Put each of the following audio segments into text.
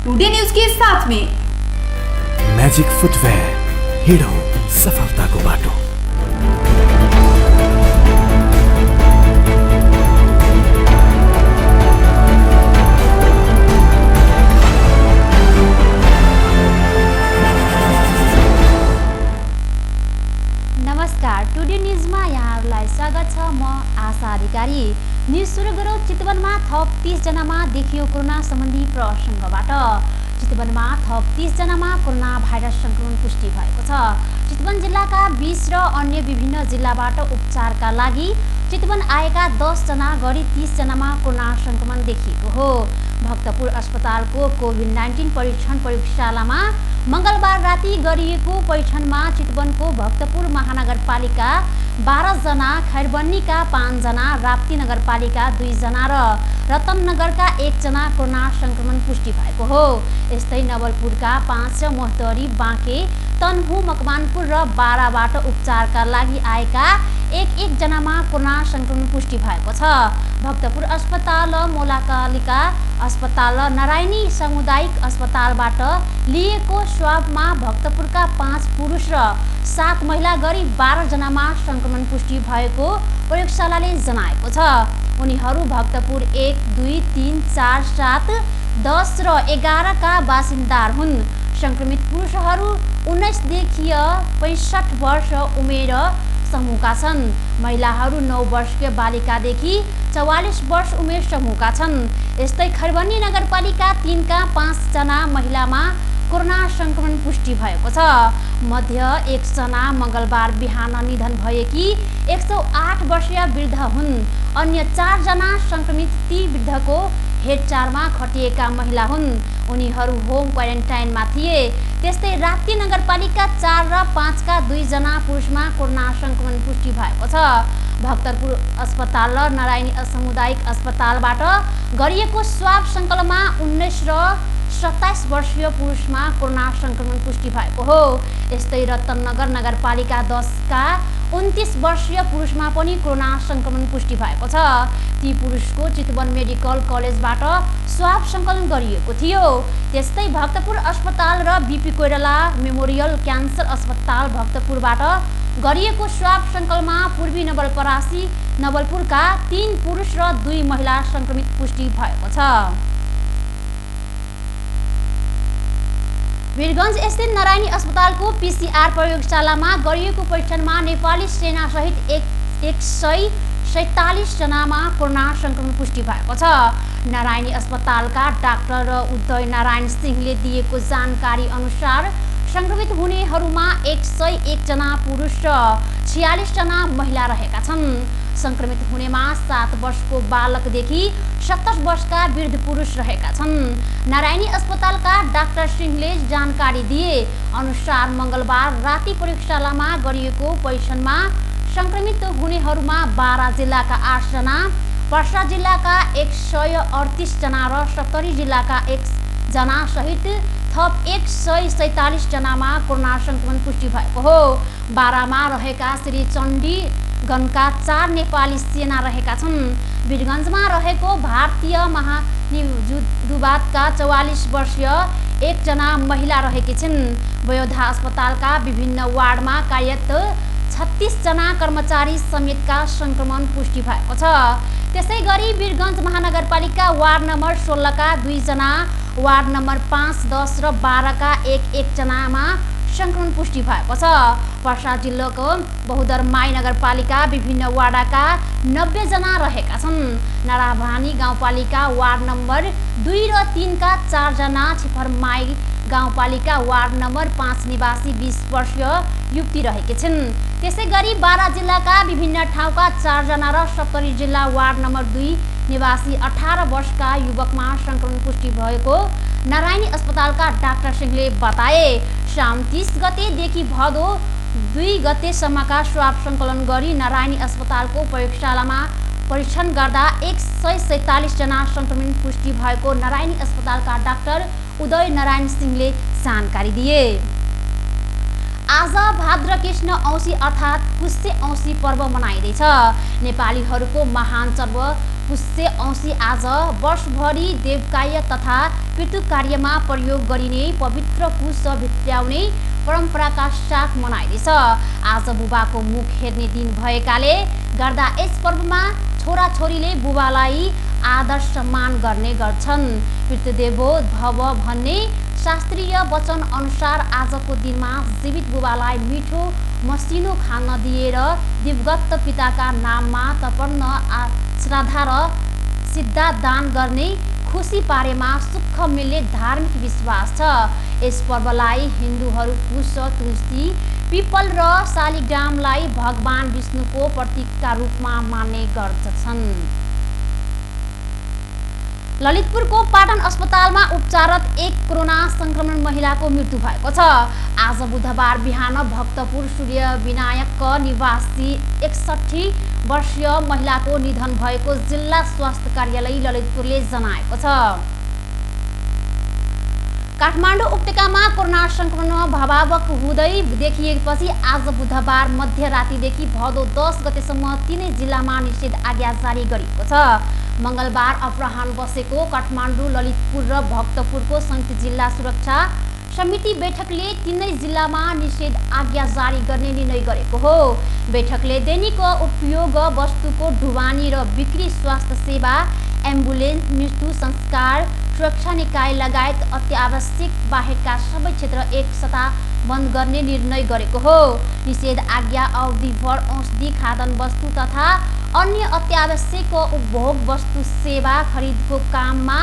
Today news के साथ में मैजिक फुटवेयर, हिँडौँ सफलताको बाटो। नमस्कार, टुडे न्यूजमा यहाँहरूलाई स्वागत छ। म आशा अधिकारी। न्यूज सुरु गरौँ चितवनमा थप 30 जनामा देखियो कोरोना सम्बन्धी प्रसङ्गबाट। चितवनमा थप 30 जनामा कोरोना भाइरस संक्रमण पुष्टि भएको छ। चितवन जिल्लाका 20 र अन्य विभिन्न जिल्लाबाट उपचारका लागि चितवन आएका 10 जना गरी 30 जनामा कोरोना संक्रमण देखिएको हो। भक्तपुर अस्पतालको कोभिड-19 परीक्षण प्रयोगशालामा मंगलबार राति गरिएको परीक्षणमा चितवनको भक्तपुर महानगरपालिका 12 जना, खैरबन्नीका 5 जना, राप्ती नगरपालिका 2 जना र रतननगरका 1 जना कोरोना संक्रमण पुष्टि भएको हो। यस्तै नवलपुरका 5 र मोहतरी, बाँके, तनहु, मकवानपुर र बाराबाट उपचारका लागि आएका एक जनामा कोरोना संक्रमण पुष्टि भएको छ। भक्तपुर अस्पताल, मोलाकालिका अस्पताल र नारायणी सामुदायिक अस्पतालबाट लिएको स्वाबमा भक्तपुरका 5 पुरुष र 7 महिला गरी 12 जनामा संक्रमण पुष्टि भएको प्रयोगशालाले जनाएको छ। उनीहरू भक्तपुर 1, 2, 3, 4, 7, 10 र 11 का बासिन्दा हुन्। संक्रमित पुरुषहरू 19 देखि 65 वर्ष उमेर समूहका छन्। महिलाहरू 9 वर्षीय बालिकादेखि 44 वर्ष उमेर समूहका छन्। यस्तै खैरबन्नी नगरपालिका 3 का 5 जना महिलामा कोरोना संक्रमण पुष्टि भएको छ। मध्ये 1 जना मंगलबार बिहान निधन भएकी 108 वर्षीय वृद्ध हुन्। अन्य 4 जना संक्रमित ती वृद्धको हेरचाहमा खटिएका महिला हुन्। उनीहरू होम क्वारेन्टाइनमा थिए। त्यस्तै राप्ती नगरपालिका 4 र 5 का 2 जना पुरुषमा कोरोना संक्रमण पुष्टि भएको छ। भक्तपुर अस्पताल र नारायणी सामुदायिक अस्पतालबाट गरिएको स्वाब संकलनमा 19 र 27 वर्षीय पुरुषमा कोरोना संक्रमण पुष्टि भएको हो। यस्तै रतननगर नगरपालिका 10 का 29 वर्षीय पुरुषमा पनि कोरोना संक्रमण पुष्टि भएको छ। ती पुरुषको चितवन मेडिकल कलेजबाट स्वाब संकलन गरिएको थियो। त्यस्तै भक्तपुर अस्पताल र बीपी कोइराला मेमोरियल क्यान्सर अस्पताल भक्तपुरबाट गरिएको स्वाब संकलनमा पूर्वी नवलपरासी नवलपुरका 3 पुरुष र 2 महिला संक्रमित पुष्टि भएको छ। वीरगञ्ज स्थित नारायणी अस्पतालको पीसीआर प्रयोगशालामा गरिएको परीक्षणमा नेपाली सेना सहित 147 जनामा कोरोना संक्रमण पुष्टि भएको छ। नारायणी अस्पतालका डाक्टर उदय नारायण सिंहले दिएको जानकारी अनुसार संक्रमित हुनेहरूमा 101 जना पुरुष र 46 जना महिला रहेका छन्। संक्रमित हुनेमा 7 वर्षको बालकदेखि 70 वर्षका वृद्ध पुरुष रहेका छन्। नारायणी अस्पतालका डाक्टर सिंहले जानकारी दिए अनुसार मंगलबार राति प्रयोगशालामा गरिएको परीक्षणमा संक्रमित हुनेहरूमा 12 जिल्लाका 8 जना, पर्सा जिल्लाका 138 जना र सप्तरी जिल्लाका 1 जना सहित थप 147 जनामा कोरोना संक्रमण पुष्टि भएको हो। बारामा रहेका श्री चण्डी गणका 4 नेपाली सेना रहेका छन्। वीरगञ्जमा रहेको भारतीय महानिर्वाचका 44 वर्षीय 1 जना महिला रहेकी छिन्। बयोधा अस्पतालका विभिन्न वार्डमा कार्यरत 36 जना कर्मचारी समेतका संक्रमण पुष्टि भएको छ। त्यसै गरी वीरगञ्ज महानगरपालिका वार्ड नम्बर 16 का 2 जना, वार्ड नम्बर 5, 10 र 12 का 1 जनामा संक्रमण पुष्टि भएको छ। पर्सा जिल्लाको बहुदरमाई नगरपालिका विभिन्न वार्डका 90 जना रहेका छन्। नाराभानी गाउँपालिका वार्ड नम्बर 2 र 3 का 4 जना, छिपरमाई गाउँपालिका वार्ड नम्बर 5 निवासी 20 वर्षीय युवती रहेकी छिन्। त्यसै गरी बारा जिल्लाका विभिन्न ठाउँका 4 जना र सप्तरी जिल्ला वार्ड नम्बर 2 निवासी 18 वर्षका युवकमा संक्रमण पुष्टि भएको नारायणी अस्पतालका डाक्टर सिंहले बताए। साउन 30 गतेदेखि भदौ 2 गतेसम्मका स्वाब संकलन गरी नारायणी अस्पतालको प्रयोगशालामा परीक्षण गर्दा 147 जना संक्रमण पुष्टि भएको नारायणी अस्पतालका डाक्टर उदय नारायण सिंहले जानकारी दिए। आज भाद्र कृष्ण औँसी अर्थात् पुष्य औँसी पर्व मनाइँदैछ। नेपालीहरूको महान पर्व पुष्य औँसी आज वर्षभरि देवकार्य तथा पितृ कार्यमा प्रयोग गरिने पवित्र पुष भित्र्याउने परम्पराका साथ मनाइनेछ। आज बुबाको मुख हेर्ने दिन भएकाले गर्दा यस पर्वमा छोराछोरीले बुबालाई आदर सम्मान गर्ने गर्छन्। पितृदेवो भव भन्ने शास्त्रीय वचन अनुसार आजको दिनमा जीवित बुबालाई मिठो मसिनो खान दिएर दिवगत पिताका नाममा तर्पण श्राद्ध र सिद्धा दान गर्ने खुसी पारेमा सुख मिल्ने धार्मिक विश्वास छ। यस पर्वलाई हिन्दूहरू पुष तुलसी पिपल र शालिग्रामलाई भगवान विष्णुको प्रतीकका रूपमा मान्ने गर्दछन्। ललितपुरको पाटन अस्पतालमा उपचाररत एक कोरोना संक्रमण महिलाको मृत्यु भएको छ। आज बुधबार बिहान भक्तपुर सूर्य विनायक निवासी 61 वर्षीय महिलाको निधन भएको जिल्ला स्वास्थ्य कार्यालय ललितपुरले जनाएको छ। काठमाडौँ उपत्यकामा कोरोना संक्रमण भयावह हुँदै देखिएपछि आज बुधबार मध्यरातिदेखि भदौ 10 गतेसम्म तीनै जिल्लामा निषेधाज्ञा जारी गरिएको छ। मंगलबार अपराह्न बसेको काठमाडौँ, ललितपुर र भक्तपुरको संयुक्त जिल्ला सुरक्षा समिति बैठकले तीनै जिल्लामा निषेधाज्ञा जारी गर्ने निर्णय गरेको हो। बैठकले दैनिक उपयोग वस्तुको ढुवानी र बिक्री, स्वास्थ्य सेवा, एम्बुलेन्स, मृत्यु संस्कार, सुरक्षा निकाय लगायत अत्यावश्यक बाहेकका सबै क्षेत्र एक साता बन्द गर्ने निर्णय गरेको हो। निषेधाज्ञा अवधिभर औषधि, खाद्यान्न वस्तु तथा अन्य अत्यावश्यक उपभोग वस्तु सेवा खरिदको काममा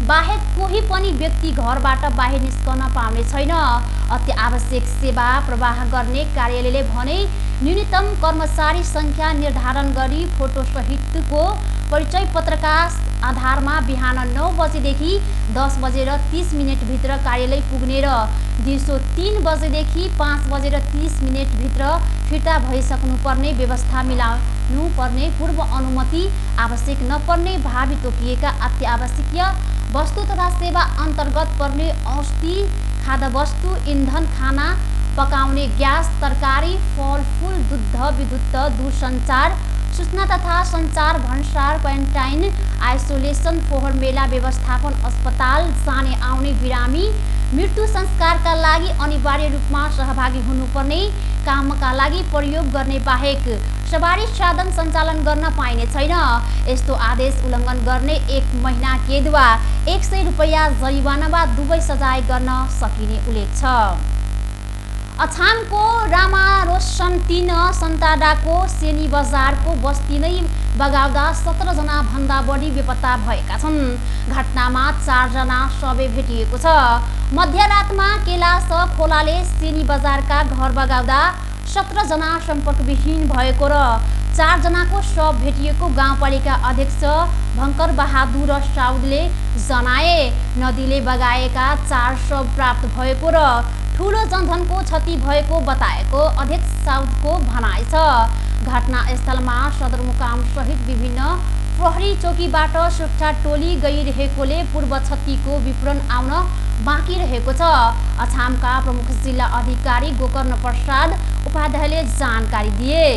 बाहेक कोही पनि व्यक्ति घरबाट बाहिर निस्कन पाउने छैन। अत्यावश्यक सेवा प्रवाह गर्ने कार्यालयले भने न्यूनतम कर्मचारी संख्या निर्धारण गरी फोटोसहितको परिचय पत्रका आधारमा बिहान 9 बजेदेखि 10 बजेर 30 मिनटभित्र कार्यालय पुग्ने र दिउँसो 3 बजेदेखि 5 बजेर 30 मिनटभित्र फिर्ता भइसक्नुपर्ने व्यवस्था मिलाउनु पर्ने। पूर्व अनुमति आवश्यक नपर्ने भावी तोकिएका अत्यावश्यकीय वस्तु तथा सेवा अन्तर्गत पर्ने औषधि, खाद्य वस्तु, इन्धन, खाना पकाउने ग्यास, तरकारी, फलफुल, दुध, विद्युत, दूरसञ्चार, सूचना तथा सञ्चार, भन्सार, क्वारेन्टाइन, आइसोलेसन, फोहोर मेला व्यवस्थापन, अस्पताल जाने आउने बिरामी, मृत्यु संस्कारका लागि अनिवार्य रूपमा सहभागी हुनुपर्ने, कामका लागि प्रयोग गर्ने बाहेक सवारी साधन सञ्चालन गर्न पाइने छैन। यस्तो आदेश उल्लङ्घन गर्ने 1 महिना कैद वा 100 रुपैयाँ जरिवाना वा दुवै सजाय गर्न सकिने उल्लेख छ। अछामको रामारोशन 3 सन्ताडाको सेनी बजारको बस्ती नै बगाउँदा 17 जना भन्दा बढी बेपत्ता भएका छन्। घटनामा 4 जना शव भेटिएको छ। मध्यरातमा कैलाश खोलाले सेनी बजारका घर बगाउँदा 17 जना सम्पर्कविहीन भएको र 4 जनाको शव भेटिएको गाउँपालिका अध्यक्ष भङ्कर बहादुर साउदले जनाए। नदीले बगाएका 4 शव प्राप्त भएको र ठूलो जनधनको क्षति भएको बताएको अध्यक्ष साउदको भनाइ छ। घटनास्थलमा सदरमुकाम सहित विभिन्न प्रहरी चौकीबाट सुरक्षा टोली गइरहेकोले पूर्व क्षतिको विवरण आउन बाँकी रहेको छ। अछामका प्रमुख जिल्ला अधिकारी गोकर्ण प्रसाद उपाध्यायले जानकारी दिए।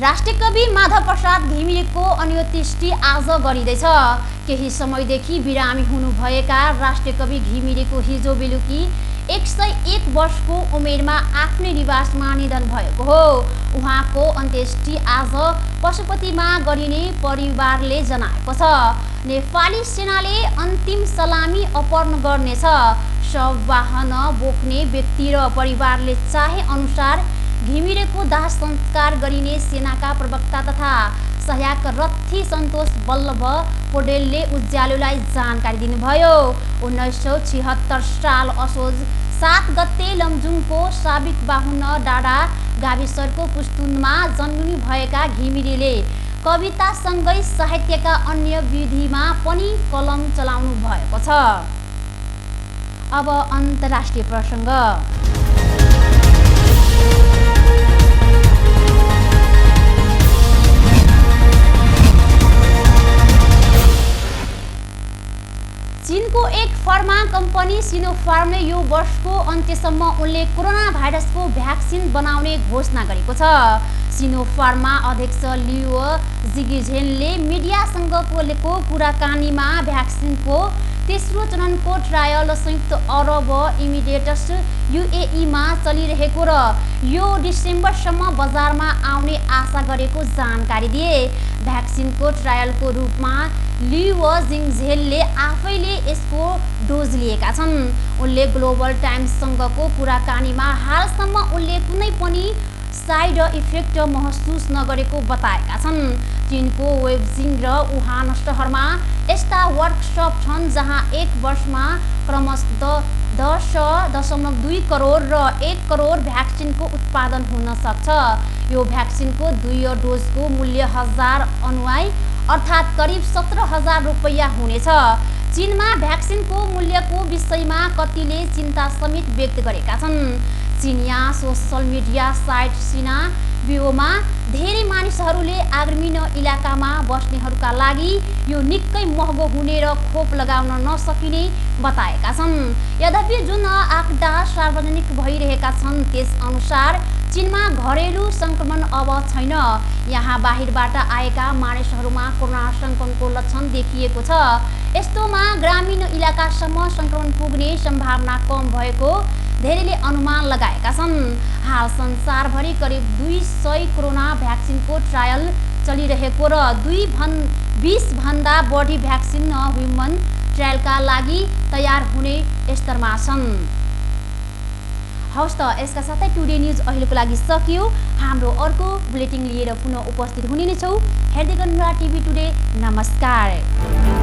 राष्ट्रिय कवि माधव प्रसाद घिमिरेको अन्त्येष्टि आज गरिँदैछ। केही समयदेखि बिरामी हुनुभएका राष्ट्रिय कवि घिमिरेको हिजो बेलुकी 101 वर्षको उमेरमा आफ्नै निवासमा निधन भएको हो। उहाँको अन्त्येष्टि आज पशुपतिमा गरिने परिवारले जनाएको छ। नेपाली सेनाले अन्तिम सलामी अर्पण गर्नेछ। शव वाहन बोक्ने व्यक्ति र परिवारले चाहे अनुसार घिमिरेको दाह संस्कार गरिने सेनाका प्रवक्ता तथा सहायक रथी सन्तोष वल्लभ पौडेलले उज्यालोलाई जानकारी दिनुभयो। 1976 साल असोज 7 गते लमजुङको साबिक बाहुन डाँडा गाविसको पुस्तुनमा जन्मिनु भएका घिमिरेले कवितासँगै साहित्यका अन्य विधिमा पनि कलम चलाउनु भएको छ। अब अन्तर्राष्ट्रिय प्रसङ्ग। चीनको एक फार्मा कम्पनी सिनोफार्मले यो वर्षको अन्त्यसम्म उनले कोरोना भाइरसको भ्याक्सिन बनाउने घोषणा गरेको छ। सिनोफार्मा अध्यक्ष लियो जिगिझेनले मिडियासँगको कुराकानीमा भ्याक्सिनको तेस्रो चरणको ट्रायल संयुक्त अरब इमिरेट्स UAE-मा चलिरहेको र यो डिसेम्बरसम्म बजारमा आउने आशा गरेको जानकारी दिए। भ्याक्सिनको ट्रायलको रूपमा लियो जिङझेलले आफैले यसको डोज लिएका छन्। उनले ग्लोबल टाइम्ससँगको कुराकानीमा हालसम्म उनले कुनै पनि साइड इफेक्ट महसुस नगरेको बताएका छन्। चीनको वेबजिङ र वुहान सहरमा यस्ता वर्कसप छन् जहाँ एक वर्षमा क्रमशः 10.2 करोड र 1 करोड भ्याक्सिनको उत्पादन हुन सक्छ। यो भ्याक्सिनको 2 डोजको मूल्य 1000 अनुयायी अर्थात् करिब 17,000 रुपैयाँ हुनेछ। चीनमा भ्याक्सिनको मूल्यको विषयमा कतिले चिन्ता समेत व्यक्त गरेका छन्। चिनिया सोसल मिडिया साइट सिना बियोमा धेरै मानिसहरूले ग्रामीण इलाकामा बस्नेहरूका लागि यो निकै महँगो हुने र खोप लगाउन नसकिने बताएका छन्। यद्यपि जुन आँकडा सार्वजनिक भइरहेका छन् त्यसअनुसार चीनमा घरेलु संक्रमण अब छैन। यहाँ बाहिरबाट आएका मानिसहरूमा कोरोना संक्रमणको लक्षण देखिएको छ। यस्तोमा ग्रामीण इलाकासम्म संक्रमण पुग्ने सम्भावना कम भएको धेरैले अनुमान लगाएका छन्। हाल संसारभरि करिब 200 कोरोना भ्याक्सिनको ट्रायल चलिरहेको र 20 भन्दा बढी भ्याक्सिन ह्युमन ट्रायलका लागि तयार हुने स्तरमा छन्। हवस् त यसका साथै टुडे न्युज अहिलेको लागि सकियो। हाम्रो अर्को बुलेटिन लिएर पुनः उपस्थित हुने नै छौँ। हेर्दै गर्नुहोला टिभी टुडे। नमस्कार।